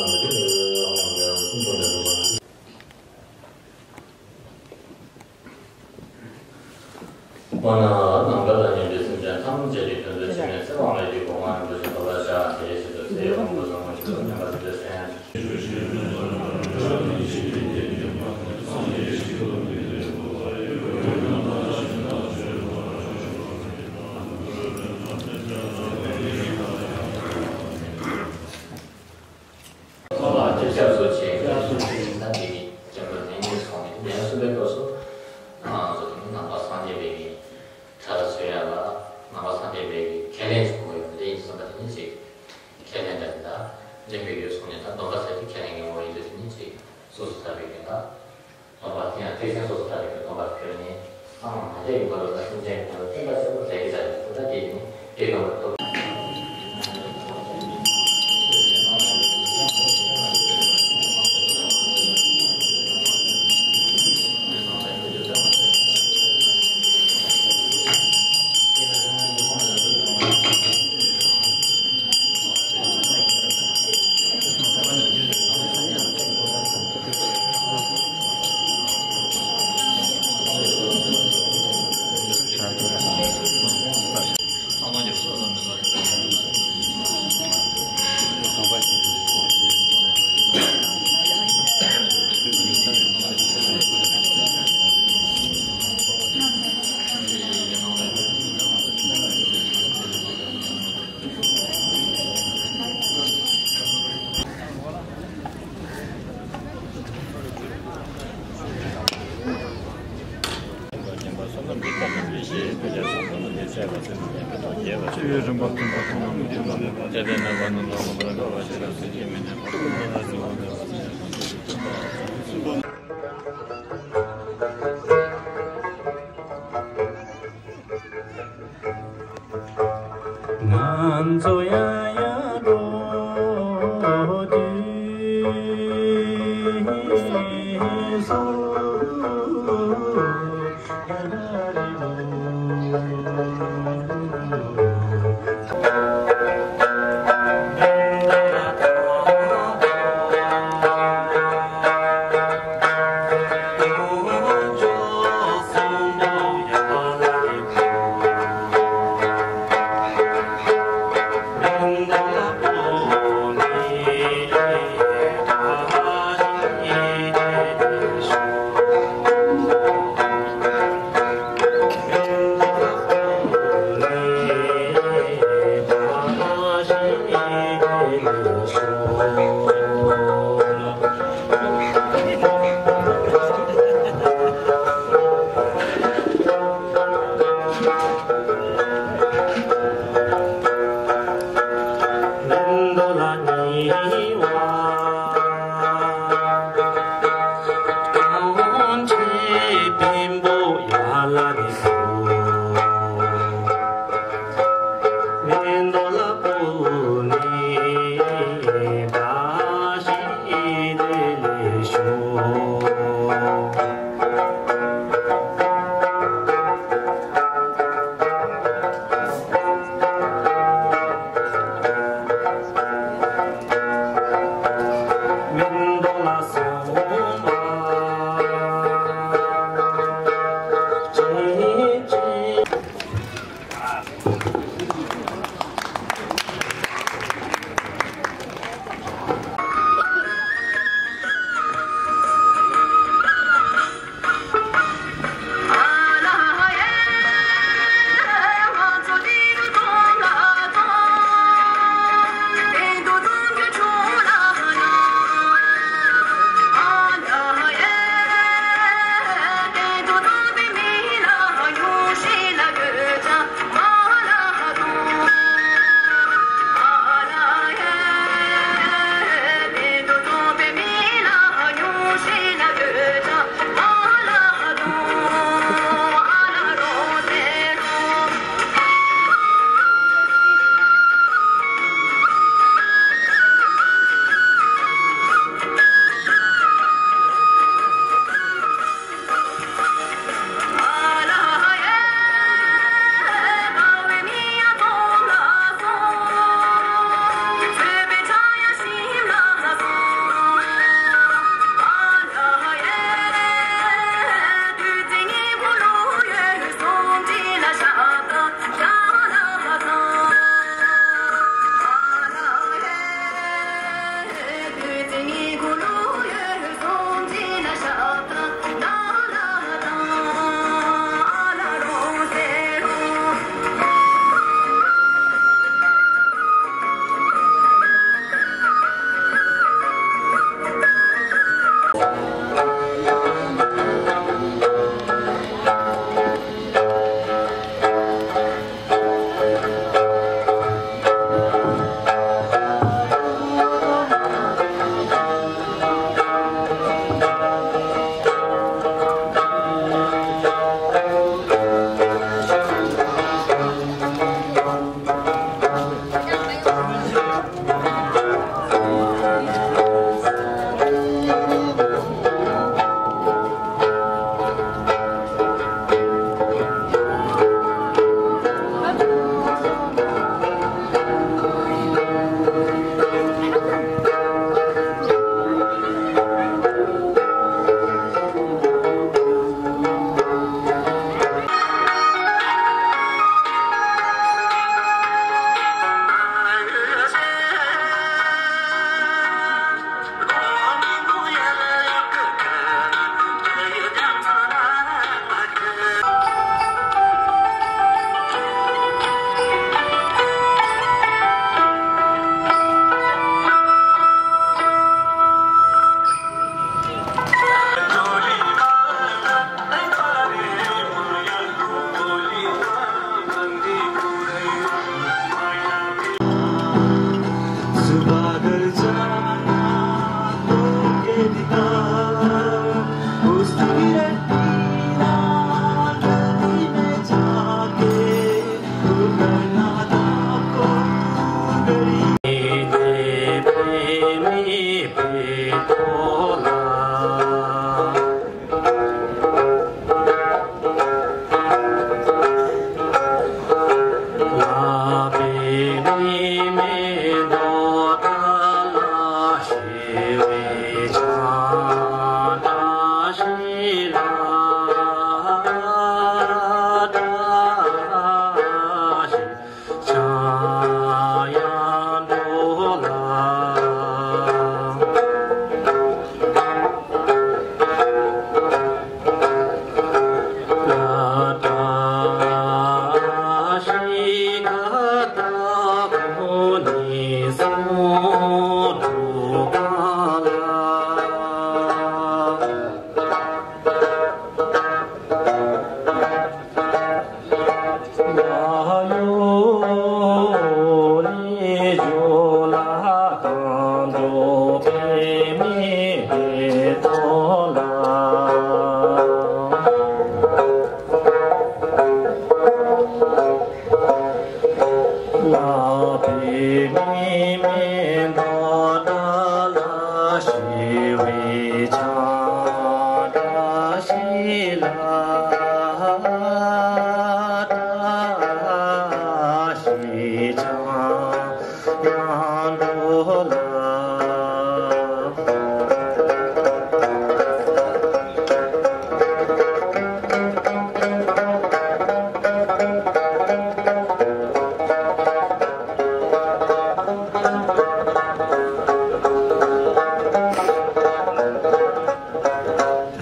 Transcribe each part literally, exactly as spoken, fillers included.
པ་ནི་འདི་ནི་ཨ་མ་ལ་ཡང་ཀུན་ཏུ་ནི་རུ་མ། ཁོ་ན་ནམ་མཁའ་དང་མཉམ་པའི་སེམས་ཅན་ཐམས་ཅད་ཀྱི་དོན་དུ་འཆི་མེད་ཚེ་དབང་ལྷ་ཡི་གོ་འཕང་རིན་པོ་ཆེ་ཐོབ་པར་བྱ། དེའི་ཕྱིར་དུ་ཚེ་ཡི་དབང་པོ་ཟབ་མོ་ཞིག་ཏུ་སྙོམས་པར་འཇུག་པའི་སེམས། ལ་སྐྱབས་སུ་མཆི། སྐྱབས་སུ་མཆི། ད་འདི་ནི་སྐྱབས་འགྲོ་ལན་གཉིས་སོང་ནས་ལན་གསུམ་པའི་སྐབས་སུ་ང་ཚོ་ནང་པ་སངས་རྒྱས་པའི་གྲྭ་ལ་འཛུལ་ཡ་ལ་ནང་པ་སངས་རྒྱས་པའི་ཁས་ལེན་ཞུ་དགོས་ཡོད་པ་དེ་ཡིན་ཙང་ད་དེ་ནི་ཅིག་ཁས་ལེན་འདྲ་དེ་འདྲ་འདྲེན་པའི་ཡོད་སོང་ནས་ད་སྡོམ་པ་ཟེར་དེ་ཁས་ལེན་གྱི་ངོ་བོ་ཡིན་དུས་དེ་ནི་ཅིག་སོ་སོ་ཐར་པའི་རྒྱུན་ལ། སྡོམ་པ་དེ་ཡང་ཐེག་ཆེན་སོ་སོ་ཐར་པའི་སྡོམ་པར་གྱུར་ནས་སངས་མ་རྒྱས་ཀྱི་བར་དུ་ལ་སེམས་ཅན་ཀུན་ལ་བསྟན་པ་ཆེན་པོ་མཛད་ཀྱི་བྱ་བའི་ཐུགས་ལ་དེ་ནི་དེ་སྡོམ་པར་ཐུབ། ང་ཚོ་ཡང་ཡང་འགྲོ་དུས་སོ།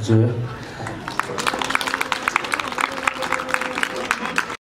བཟོས།